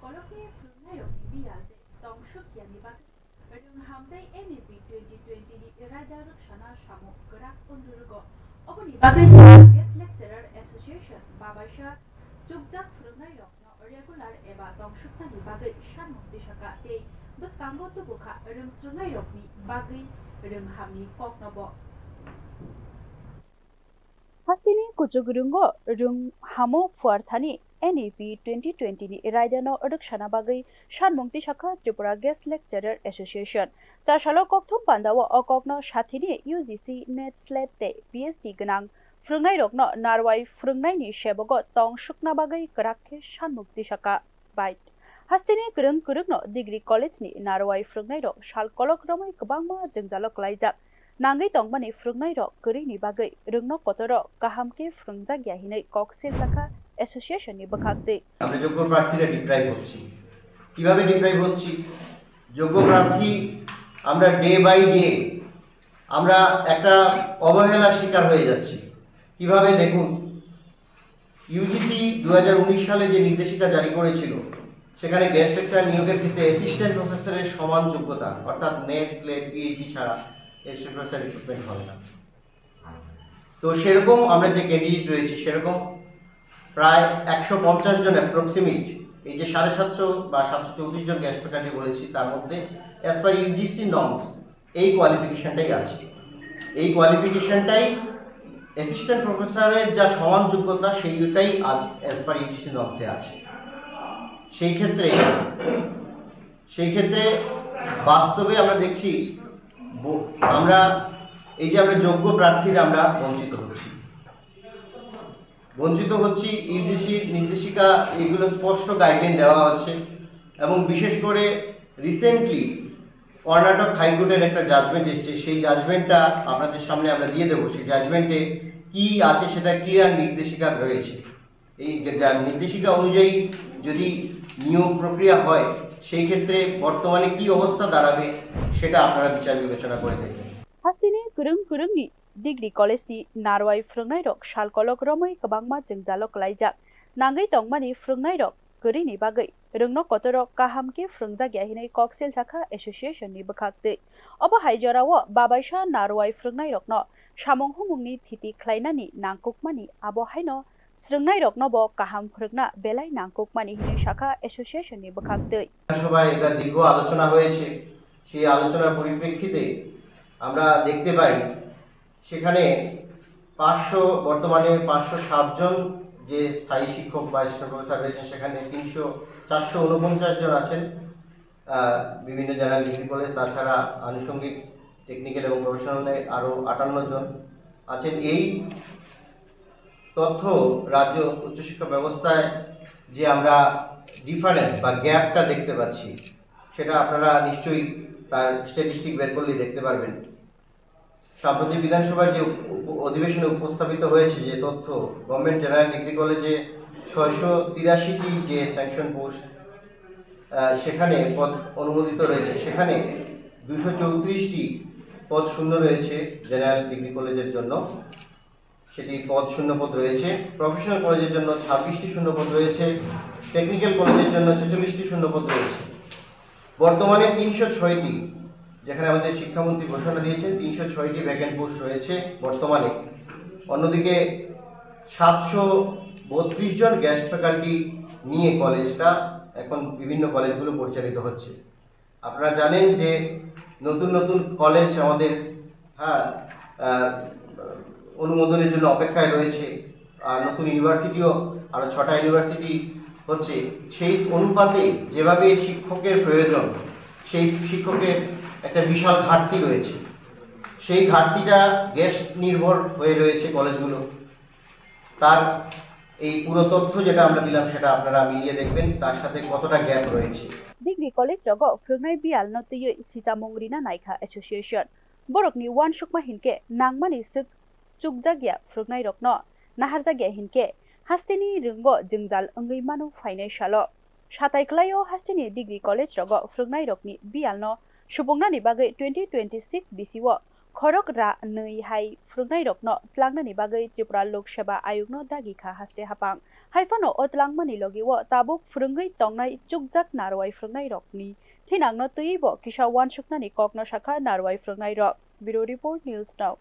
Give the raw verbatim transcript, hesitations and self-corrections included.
Kolokni phwrwngnairokni biyal tei tong suk yani bagwi rwng ham tei N E P twenty twenty ni raida rwksana samung kwrak wng rwrwgo. Oboni bagwi Guest Lecturer Association babaisa chukjak phwrwngnairokno regular eba tong suknani bagwi sanmung tisaka tei bwskango tubukha rwng swrwngnairokni bagwi rwng hamni koknobo. Hasteni kuchuk rwngo rwng hamo phuarthani N E P twenty twenty ni raidano rwksana bagwi sanmung tisaka Tripura Guest Lecturer Association. Chasalo kokthum pandao o kokno sathini U G C, NET, SLET tei P H D gwnang phwrwngnairokno narwai phwrwngnaini sebogo tong sukna bagwi kwrak khe sanmung tisaka. Bai. Hasteni kwrwng kwrwngno degree college ni narwai phwrwngnairok sal kolok romwi kwbangma jwngjalo kwlaijak. Nangwi tongmani phwrwngnairok kwrwini bagwi rwngno kotoro kaham khe phwrwngjak ya hinwi kok siljakha association ni bwkhak twi. আমরা যোগ্য প্রার্থীরা ডিপ্রাইভ হচ্ছি। কিভাবে ডিপ্রাইভ হচ্ছি? যোগ্য প্রার্থী আমরা day by day আমরা একটা অবহেলার শিকার হয়ে যাচ্ছি। কিভাবে? দেখুন, ইউজিসি দু হাজার উনিশ সালে যে নির্দেশিকা জারি করেছিল, সেখানে গেস্ট লেকচারার নিয়োগের ক্ষেত্রে অ্যাসিস্ট্যান্ট প্রফেসরের সমান যোগ্যতা, অর্থাৎ নেট, স্লেট, পিএইচডি ছাড়া অ্যাসিস্ট্যান্ট প্রফেসর রিক্রুটমেন্ট হবে না। তো সেরকম আমরা যে ক্যান্ডিডেট রয়েছে, সেরকম প্রায় একশো পঞ্চাশ জন অ্যাপ্রক্সিমেট, এই যে সাড়ে সাতশো বা সাতশো চৌত্রিশ জন গেস্ট ফ্যাকাল্টি বলেছি, তার মধ্যে অ্যাজ পার ইউজিসি নর্মস এই কোয়ালিফিকেশনটাই আছে। এই কোয়ালিফিকেশনটাই অ্যাসিস্ট্যান্ট প্রফেসরের যা সমান যোগ্যতা, সেইটাই অ্যাজ পার ইউজিসি নর্মসে আছে। সেই ক্ষেত্রে, সেই ক্ষেত্রে বাস্তবে আমরা দেখছি, ব-, আমরা এই যে আমরা যোগ্য প্রার্থীরা আমরা বঞ্চিত হচ্ছি, বঞ্চিত হচ্ছি। ইউজিসির নির্দেশিকা এগুলো স্পষ্ট গাইডলাইন দেওয়া হচ্ছে, এবং বিশেষ করে রিসেন্টলি কর্ণাটক হাইকোর্টের একটা জাজমেন্ট এসেছে, সেই জাজমেন্টটা আপনাদের সামনে আমরা দিয়ে দেবো। সেই জাজমেন্টে কি আছে সেটা ক্লিয়ার নির্দেশিকা রয়েছে। এই যে যা নির্দেশিকা অনুযায়ী যদি নিয়োগ প্রক্রিয়া হয়, সেই ক্ষেত্রে বর্তমানে কি অবস্থা দাঁড়াবে, সেটা আপনারা বিচার বিবেচনা করে দেখবেন। Hasteni kwrwng kwrwngni degree college ni narwai phwrwngnairok sal kolok romwi kwbangma jwngjalo kwlaijak. Nangwi tongmani phwrwngnairok kwrwini bagwi rwngno kotoro kaham khe phwrwngjak ya hinwi kok siljakha association ni bwkhak twi. Obo hai jorao babaisa narwai phwrwngnairokno samung humungni thiti khlainani nangkukmani, abo haino swrwngnairoknobo kaham phwrwngna belai nangkukmani hinwi sakha association ni bwkhak twi. সভায় এটা দীর্ঘ আলোচনা হয়েছে। সেই আলোচনার পরিপ্রেক্ষিতে আমরা দেখতে পাই, সেখানে পাঁচশো, বর্তমানে পাঁচশো সাত জন যে স্থায়ী শিক্ষক বা অ্যাসিস্ট্যান্ট প্রফেসর রয়েছেন, সেখানে তিনশো, চারশো ঊনপঞ্চাশ জন আছেন, আহ, বিভিন্ন জেনারেল ডিগ্রি কলেজ, তাছাড়া আনুষঙ্গিক টেকনিক্যাল এবং প্রফেশনালে আরও আটান্ন জন আছেন। এই তথ্য রাজ্য উচ্চশিক্ষা ব্যবস্থায় যে আমরা ডিফারেন্স বা গ্যাপটা দেখতে পাচ্ছি, সেটা আপনারা নিশ্চয়ই তার স্ট্যাটিস্টিক বের করলেই দেখতে পারবেন। সাম্প্রতিক বিধানসভার যে উপ-, অধিবেশনে উপস্থাপিত হয়েছে যে তথ্য, গভর্নমেন্ট জেনারেল ডিগ্রি কলেজে ছয়শো তিরাশিটি যে স্যাংশন পোস্ট, আহ, সেখানে পদ অনুমোদিত রয়েছে, সেখানে দুশো চৌত্রিশটি পদ শূন্য রয়েছে জেনারেল ডিগ্রি কলেজের জন্য। সেটি পদ, শূন্য পদ রয়েছে। প্রফেশনাল কলেজের জন্য ছাব্বিশটি শূন্য পদ রয়েছে, টেকনিক্যাল কলেজের জন্য ছেচল্লিশটি শূন্য পদ রয়েছে। বর্তমানে তিনশো ছয়টি, যেখানে আমাদের শিক্ষামন্ত্রী ঘোষণা দিয়েছেন, তিনশো ছয়টি ভ্যাকেন্ট পোস্ট রয়েছে বর্তমানে। অন্যদিকে সাতশো বত্রিশ জন গেস্ট ফ্যাকাল্টি নিয়ে কলেজটা এখন বিভিন্ন কলেজগুলো পরিচালিত হচ্ছে। আপনারা জানেন যে নতুন নতুন কলেজ আমাদের, হ্যাঁ, আহ, অনুমোদনের জন্য অপেক্ষায় রয়েছে, আর নতুন ইউনিভার্সিটিও, আরো ছটা ইউনিভার্সিটি হচ্ছে। সেই অনুপাতে যেভাবে শিক্ষকের প্রয়োজন, সেই শিক্ষকের একটা বিশাল ঘাটতি রয়েছে। সেই ঘাটতিটা গেস্ট নির্ভর হয়ে রয়েছে কলেজগুলো। তার এই পুরো তথ্য যেটা আমরা দিলাম, সেটা আপনারা মিলিয়ে দেখবেন তার সাথে কতটা গ্যাপ রয়েছে। Degree college rogo phwrwngnai biyal no twiwi sichamung rina naikha association. Borokni uansukma hinkhe nangmani swk chukjakya phwrwngnairokno naharjakya hinkhe hasteni rwngo jwngjal wngwi mano phainai salo. Satai kwlaio hasteni degree college rogo phwrwngnairokni biyalno supungnani bagwi twenty twenty-six bisio khorok ra nwi hai phwrwngnairokno tlangnani bagwi Tripura Lok Sabha ayukno dagi kha haste haphang. Hai phano o tlangmani logi o tabuk phwrwngwi tongnai chukjak narwai phwrwngnairokni thinangno twiwi bo kisa uansuknani kokno sakha narwai phwrwngnairok. Bureau Report, News Now.